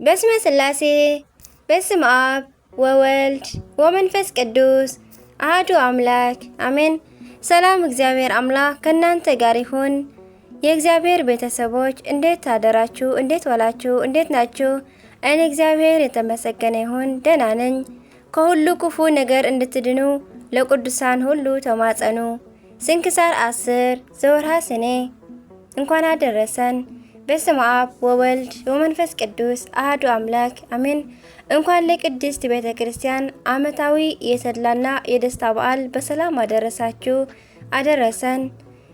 በስመ ሥላሴ፣ በስመ አብ ወወልድ ወመንፈስ ቅዱስ አሐዱ አምላክ አሜን። ሰላም እግዚአብሔር አምላክ ከእናንተ ጋር ይሁን። የእግዚአብሔር ቤተሰቦች እንዴት አደራችሁ? እንዴት ዋላችሁ? እንዴት ናችሁ? እኔ እግዚአብሔር የተመሰገነ ይሁን ደህና ነኝ። ከሁሉ ክፉ ነገር እንድትድኑ ለቅዱሳን ሁሉ ተማጸኑ። ስንክሳር 10 ዘወርኀ ሰኔ። እንኳን አደረሰን። በስመ አብ ወወልድ ወመንፈስ ቅዱስ አሐዱ አምላክ አሜን። እንኳን ለቅድስት ቤተ ክርስቲያን ዓመታዊ የተድላና የደስታ በዓል በሰላም አደረሳችሁ አደረሰን።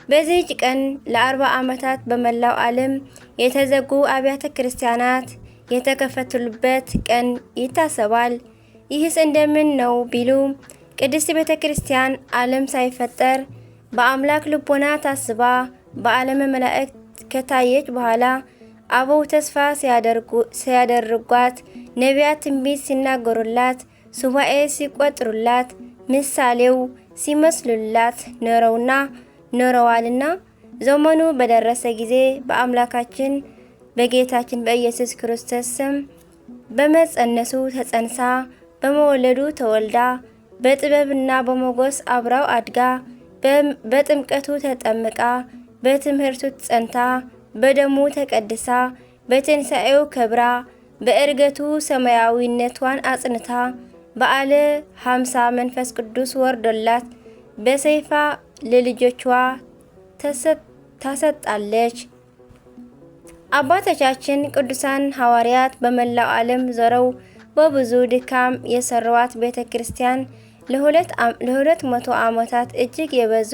በዚህች ቀን ለ40 ዓመታት በመላው ዓለም የተዘጉ አብያተ ክርስቲያናት የተከፈቱበት ቀን ይታሰባል። ይህስ እንደምን ነው ቢሉ፣ ቅድስት ቤተ ክርስቲያን ዓለም ሳይፈጠር በአምላክ ልቦና ታስባ በዓለመ መላእክት ከታየች በኋላ፣ አበው ተስፋ ሲያደርጓት፣ ነቢያት ትንቢት ሲናገሩላት፣ ሱባኤ ሲቆጥሩላት፣ ምሳሌው ሲመስሉላት ኖረውና ኖረዋልና፣ ዘመኑ በደረሰ ጊዜ በአምላካችን በጌታችን በኢየሱስ ክርስቶስ ስም በመጸነሱ ተጸንሳ፣ በመወለዱ ተወልዳ፣ በጥበብና በሞገስ አብራው አድጋ፣ በጥምቀቱ ተጠምቃ፣ በትምህርቱ ጸንታ፣ በደሙ ተቀድሳ፣ በትንሣኤው ከብራ፣ በእርገቱ ሰማያዊነቷን አጽንታ፣ በዓለ 50 መንፈስ ቅዱስ ወርዶላት በሰይፋ ለልጆቿ ታሰጣለች። አባቶቻችን ቅዱሳን ሐዋርያት በመላው ዓለም ዞረው በብዙ ድካም የሰሯት ቤተ ክርስቲያን ለ200 ዓመታት እጅግ የበዙ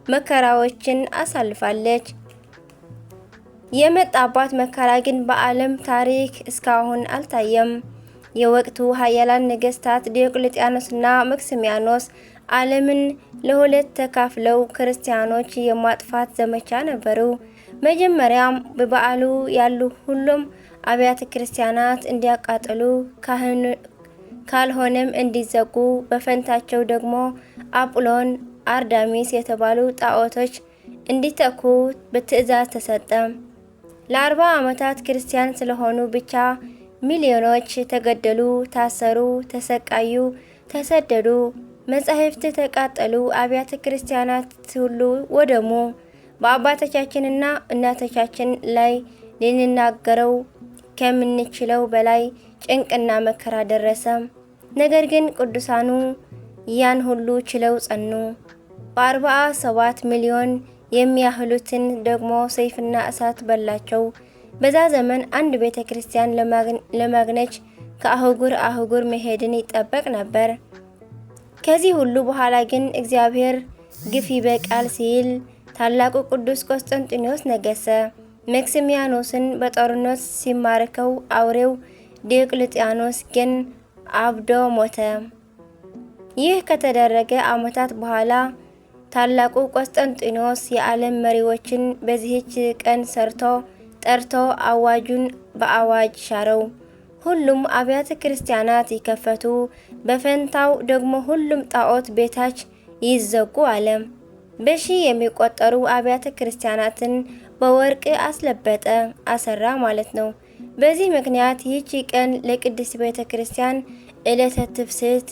መከራዎችን አሳልፋለች። የመጣባት መከራ ግን በዓለም ታሪክ እስካሁን አልታየም። የወቅቱ ሀያላን ነገስታት ዲዮቅልጥያኖስና መክስሚያኖስ ዓለምን ለሁለት ተካፍለው ክርስቲያኖች የማጥፋት ዘመቻ ነበሩ። መጀመሪያም በበዓሉ ያሉ ሁሉም አብያተ ክርስቲያናት እንዲያቃጥሉ፣ ካልሆነም እንዲዘጉ፣ በፈንታቸው ደግሞ አጵሎን፣ አርዳሚስ የተባሉ ጣዖቶች እንዲተኩ በትዕዛዝ ተሰጠ። ለ40 ዓመታት ክርስቲያን ስለሆኑ ብቻ ሚሊዮኖች ተገደሉ፣ ታሰሩ፣ ተሰቃዩ፣ ተሰደዱ፣ መጻሕፍት ተቃጠሉ፣ አብያተ ክርስቲያናት ሁሉ ወደሙ። በአባቶቻችንና እናቶቻችን ላይ ልንናገረው ከምንችለው በላይ ጭንቅና መከራ ደረሰ። ነገር ግን ቅዱሳኑ ያን ሁሉ ችለው ጸኑ። በ47 ሚሊዮን የሚያህሉትን ደግሞ ሰይፍና እሳት በላቸው። በዛ ዘመን አንድ ቤተ ክርስቲያን ለማግኘት ከአህጉር አህጉር መሄድን ይጠበቅ ነበር። ከዚህ ሁሉ በኋላ ግን እግዚአብሔር ግፍ ይበቃል ሲል ታላቁ ቅዱስ ቆስጠንጢኖስ ነገሰ። መክሲሚያኖስን በጦርነት ሲማርከው አውሬው ዲዮቅልጥያኖስ ግን አብዶ ሞተ። ይህ ከተደረገ ዓመታት በኋላ ታላቁ ቆስጠንጢኖስ የዓለም መሪዎችን በዚህች ቀን ሰርቶ ጠርቶ አዋጁን በአዋጅ ሻረው። ሁሉም አብያተ ክርስቲያናት ይከፈቱ፣ በፈንታው ደግሞ ሁሉም ጣዖት ቤታች ይዘጉ አለ። በሺህ የሚቆጠሩ አብያተ ክርስቲያናትን በወርቅ አስለበጠ፣ አሰራ ማለት ነው። በዚህ ምክንያት ይህቺ ቀን ለቅድስት ቤተ ክርስቲያን ዕለተ ትፍስሕት፣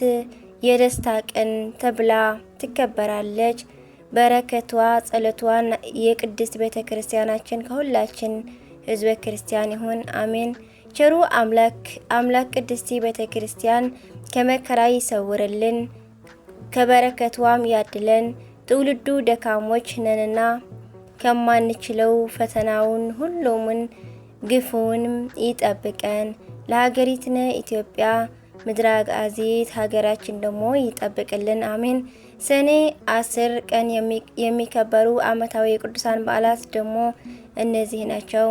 የደስታ ቀን ተብላ ትከበራለች። በረከቷ ጸሎቷን የቅድስት ቤተ ክርስቲያናችን ከሁላችን ሕዝበ ክርስቲያን ይሁን፣ አሜን። ቸሩ አምላክ አምላክ ቅድስት ቤተ ክርስቲያን ከመከራ ይሰውርልን፣ ከበረከቷም ያድለን። ትውልዱ ደካሞች ነንና ከማንችለው ፈተናውን ሁሉምን ግፉንም ይጠብቀን። ለሀገሪትነ ኢትዮጵያ ምድረ አግዓዚት ሀገራችን ደግሞ ይጠብቅልን። አሜን። ሰኔ 10 ቀን የሚከበሩ ዓመታዊ የቅዱሳን በዓላት ደግሞ እነዚህ ናቸው።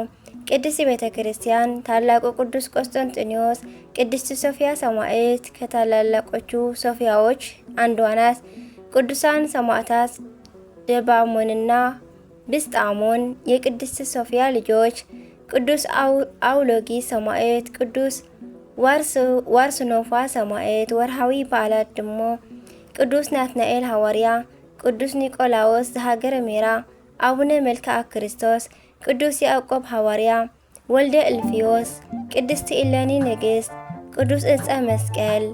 ቅድስት ቤተ ክርስቲያን፣ ታላቁ ቅዱስ ቆስጠንጢኖስ፣ ቅድስት ሶፊያ ሰማዕት ከታላላቆቹ ሶፊያዎች አንዷ ናት። ቅዱሳን ሰማዕታት ደባሞንና ብስጣሞን የቅድስት ሶፊያ ልጆች፣ ቅዱስ አውሎጊ ሰማዕት፣ ቅዱስ ዋርስኖፋ ሰማዕት። ወርሃዊ በዓላት ደግሞ ቅዱስ ናትናኤል ሐዋርያ፣ ቅዱስ ኒቆላዎስ ዘሀገረ ሜራ፣ አቡነ መልክዓ ክርስቶስ፣ ቅዱስ ያዕቆብ ሐዋርያ፣ ወልደ እልፍዮስ፣ ቅድስት ኢለኒ ንግሥት፣ ቅዱስ ዕፀ መስቀል።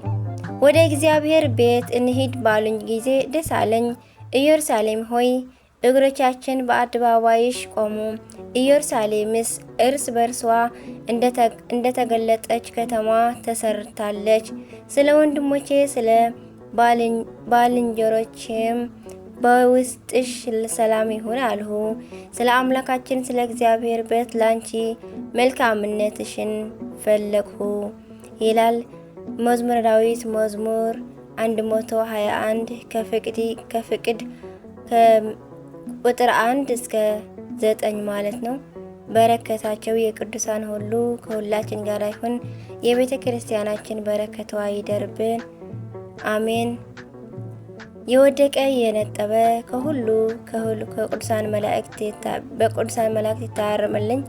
ወደ እግዚአብሔር ቤት እንሂድ ባሉኝ ጊዜ ደስ አለኝ። ኢየሩሳሌም ሆይ፣ እግሮቻችን በአደባባይሽ ቆሙ። ኢየሩሳሌምስ እርስ በርሷ እንደተገለጠች ከተማ ተሰርታለች። ስለ ወንድሞቼ፣ ስለ ባልንጀሮቼም በውስጥሽ ሰላም ይሁን አልሁ። ስለ አምላካችን ስለ እግዚአብሔር ቤት ላንቺ መልካምነትሽን ፈለግሁ ይላል መዝሙረ ዳዊት መዝሙር 121 ከፍቅድ ከቁጥር 1 እስከ 9 ማለት ነው። በረከታቸው የቅዱሳን ሁሉ ከሁላችን ጋር ይሁን። የቤተ ክርስቲያናችን በረከቷ ይደርብን፣ አሜን። የወደቀ የነጠበ ከሁሉ ከሁሉ ከቅዱሳን መላእክት በቅዱሳን መላእክት ይታረምልኝ።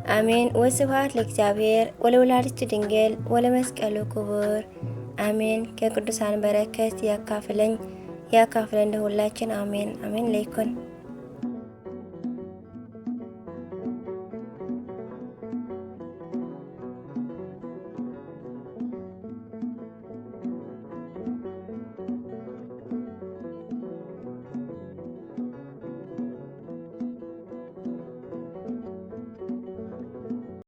አሜን። ወስብሐት ለእግዚአብሔር ወለወላዲቱ ድንግል ወለመስቀሉ ክቡር፣ አሜን። ከቅዱሳን በረከት ያካፍለኝ ያካፍለን ለሁላችን፣ አሜን አሜን። ለይኩን።